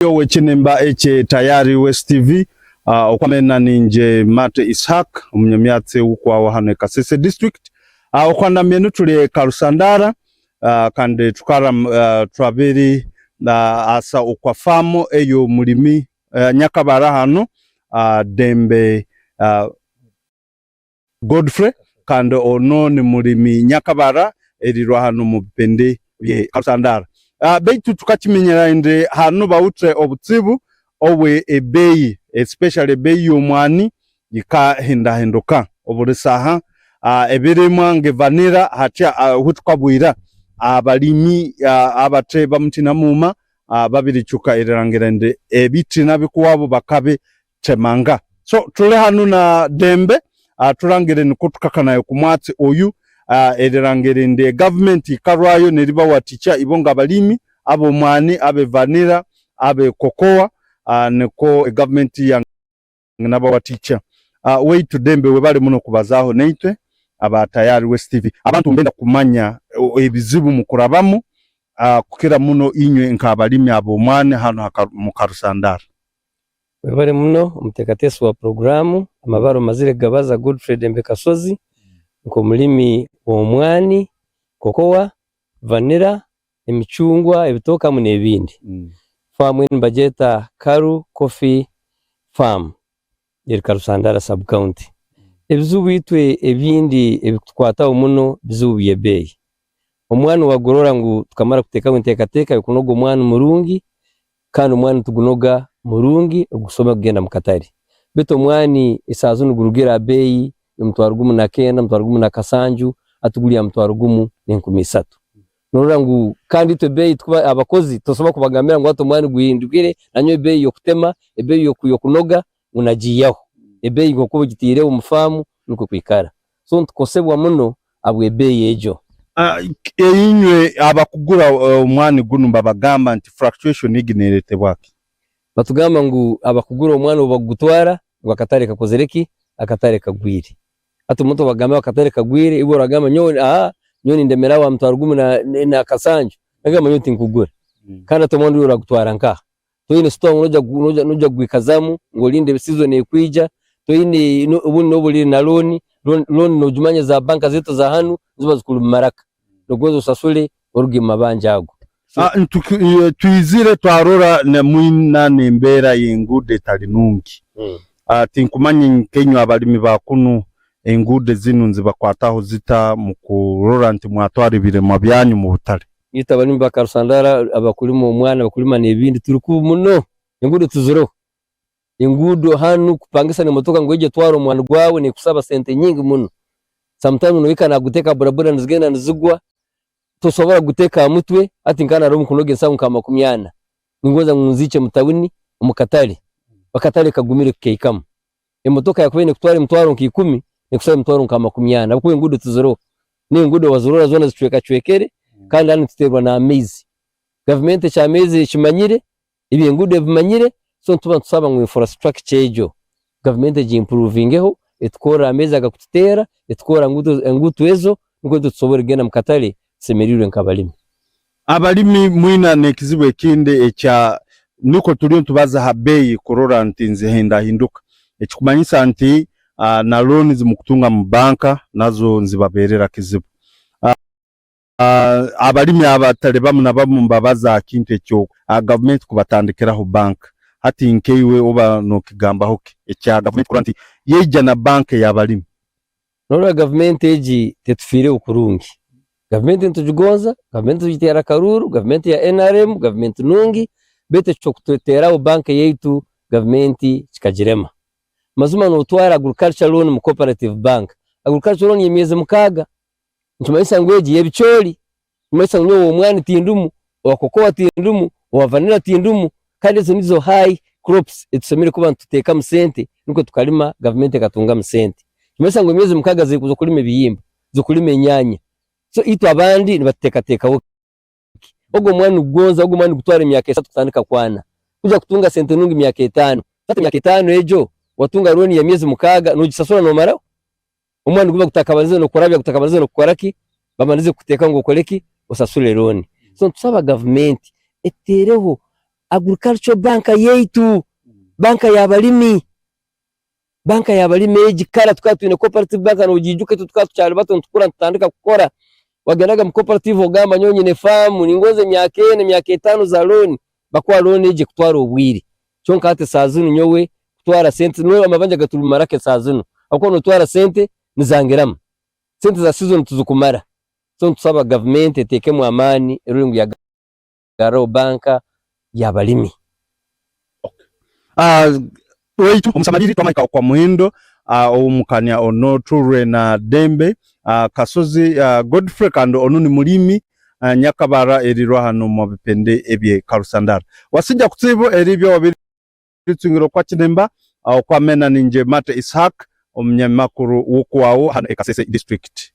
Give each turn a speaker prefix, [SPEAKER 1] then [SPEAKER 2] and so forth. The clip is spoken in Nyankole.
[SPEAKER 1] Ow'ekinimba eki Tayari West TV okwamena ninje Mate Ishaq omunyamyatsi w'okwawa hanu e Kasese district. Okwandamye nituri e Karusandara kandi tukara twabiri asa okwa faamu ey'omurimi nyakabara hanu Dembe Godfrey kandi ono ni murimi nyakabara erirwa hanu omu bipindi bye Karusandara. Beitu tukakiminyira ndi hanu bawutre obutsibu obwe ebeeyi especially ebeeyi y'omwani yikahindahinduka oburi saha. Ebirimwa nge vanilla hatya ahu tukabwira abalimi abatre bamutina muuma babiricuka erirangira ndi ebitina bikuwabo bakabi Temanga. So tuli hanu na Dembe turangire nikwo tukakanayo ku mwatsi oyu erirangire ndi egavumenti ikarwayo neribawatikya ibo nga abalimi ab'omwani, abe vanilla, abe cocoa nikwo egavumenti yanginabawatikya. Waitu Dembe webale muno kubazaho naitwe aba Tayari West TV. Abantu mbenda kumanya ebizibu mukurabamu kukira muno inywe nk'abalimi ab'omwani hanu mu Karusandara.
[SPEAKER 2] Webale muno omuteekateesi wa puroguraamu, amabara omazire kugabaza Godfrey Dembe Kasozi nk'omurimi w'omwani, kokowa, vanilla, emicungwa, ebitooke hamwe n'ebindi. Faamu enu nibagyeta Karu Coffee Farm eri Karusandara Sub County. Ebizibu itwe ebindi ebikutukwataho muno bizibu by'ebeeyi. Omwani wagurora ngu tukamara kuteekaho enteekateeka y'okunoga omwani murungi Kandi omwani nitugunoga murungi ogukusobora kugenda mu katare. Baitu omwani esaaha zinu gurugire aha beeyi y'omutwaro gumu na kenda, omutwaro gumu na kasanju, hati guri aha mutwaro gumu n'enkumi isatu. Norora ngu kandi itwe ebeeyi tukuba abakozi tosobora kubagambira ngu hati omwani guhindukire nanyowe ebeeyi y'okutema, ebeeyi y'okunoga ngu nagiihaho. Ebeeyi nk'oku ogitiireho omu faamu nukwo ekwikara. So nitukosebwa muno habw'ebeeyi egyo.
[SPEAKER 1] Inywe abakugura omwani gunu babagamba nti fluctuation egi neretebwa ki?
[SPEAKER 2] Batugamba ngu abakugura omwani obu bakugutwara ngu akatare kakozire ki? Akatare kagwire. Hati omuntu obu akugambira ngu akatare kagwire iwe oragamba nyowe aa nyowe nindemeraho aha mutwaro gumu na kasanju, nagamba nyowe tinkugura. Kandi hati omwani guri oragutwara nkaha? Toine store ngu noija noija kugwikazamu ngu orinde season ekwija, toine obundi noba ori na loan, loan nogimanya eza banka zaitu eza hanu niziba zikuri omu maraka, nogonza osasure oruge omu mabanja ago.
[SPEAKER 1] Twizire twarora mwina n'embeera y'enguudo etali nungi. Tinkumanya nkainywe abalimi ba kunu enguudo zinu nizibakwataho zita mukurora nti mwatwara ebirimwa byanyu mu butale?
[SPEAKER 2] Itwe abalimi ba Karusandara abakulima omwani, abakulima n'ebindi turi kubi muno. Enguudo tiziroho. Enguudo hanu kupangisa n'emotoka ngu eije etware omwani gwawe nekusaba sente nyingi muno. Sometimes nohika naguteeka aha bodaboda nizigenda nizigwa, tosobora kuguteeka aha mutwe. Hati nka naroho nkunoga ensaho nka 40, ningonza ngu nziikye mu tawuni omu katare. Akatare kagumire kukahikamu. Emotoka yakubaire nekutwara emitwaro nka ikumi, nekusaba emitwaro nka 40 ahabw'okuba enguudo tiziroho. N'enguudo wazirora zoona zicwekacwekere kandi hanu nituteerwa n'amaizi. Gavumenti eky'amaizi ekimanyire, eby'enguudo ebimanyire, so nituba nitusaba ngu infrastructure egyo gavumenti egi improvingeho, etukorre amaizi agakututeera, etukorre enguuto ezo nikwo itwe tusobore kugenda mu katare tusemeriirwe nk'abalimi.
[SPEAKER 1] Abalimi mwina n'ekizibu ekindi ekya nukwo turiyo nitubaza ha beeyi kurora nti nizihindahinduka ekikumanyisa nti na looni zimukutunga mu banka nazo nizibabeerera kizibu. Abalimi abatali bamu na bamu nibabaza ha kintu ekyo gavumenti kubatandikiraho banka. Hati nkaiwe oba nokigambaho ki ekya gavumenti kurora nti yaija na banka ey'abalimi?
[SPEAKER 2] Norora gavumenti egi tetufiireho kurungi. Gavumenti nitugigonza, gavumenti tugiteera akaruuru, gavumenti ya nrm, gavumenti nungi, beitu eky'okututeeraho banka yaitu gavumenti kikagirema. Mazima notwara agriculture loan mu cooperative bank, agriculture loan y'emyezi mukaaga, nikimanyisa ngu egi y'ebicoori, nikimanyisa ngu nyowe ow'omwani tindimu, owa cocoa tindimu, owa vanilla tindimu, kandi ezo nizo high crops ezitusemeriire kuba nituteekamu sente nikwo tukalima gavumenti ekatungamu sente. Nikimanyisa ngu emyezi mukaaga ziri z'okulima ebihimba, z'okulima enyaanya. So itwe abandi nibatuteekateekaho ki? Ogu omwani nigugonza, ogu omwani nigutwara emyaka esatu kutandika kwana. Kwija kutunga sente nungi myaka etaano. Hati emyaka etaano egyo watunga looni y'emyezi mukaaga nogisasura nomaraho? Omwani guba gutakabanize n'okurabya, gutakabanize n'okukora ki, bamanize kukuteekaho ngu okore ki, osasure looni. So nitusaba gavumenti etuteereho. Agricultural bank yaitu, banka y'abarimi, banka y'abarimi egi kara tukaba twine cooperative bank nogiijuka itwe tukaba tukyari bato nitukura nitutandika kukora, wagendaga omu cooperative ogamba nyowe nyine faamu ningonza emyaka ena emyaka etaano za loan, bakuha loan egi ekutwara obwire. Kyonka hati saaha zinu nyowe kutwara sente, nyowe amabanja gaturumara ke saaha zinu ahabw'okuba notwara sente nizangiramu, sente za season tizikumara. So nitusaba gavumenti eteekemu amaani erore ngu yagarraho banka y'abalimi.
[SPEAKER 1] Waitu omusamaliri twamahika okwa Muhindo owomukania ono Turwe na Dembe Kasozi Godfrey kandi onu ni mulimi nyakabara erirwa hanu omu bipende ebye Karusandara. Wasija kutsibu eribyo wabiri Ritsungire okwa Kinemba okwa Mena ninje Mate Ishaq omunyamakuru w'okuwawo hanu e Kasese district.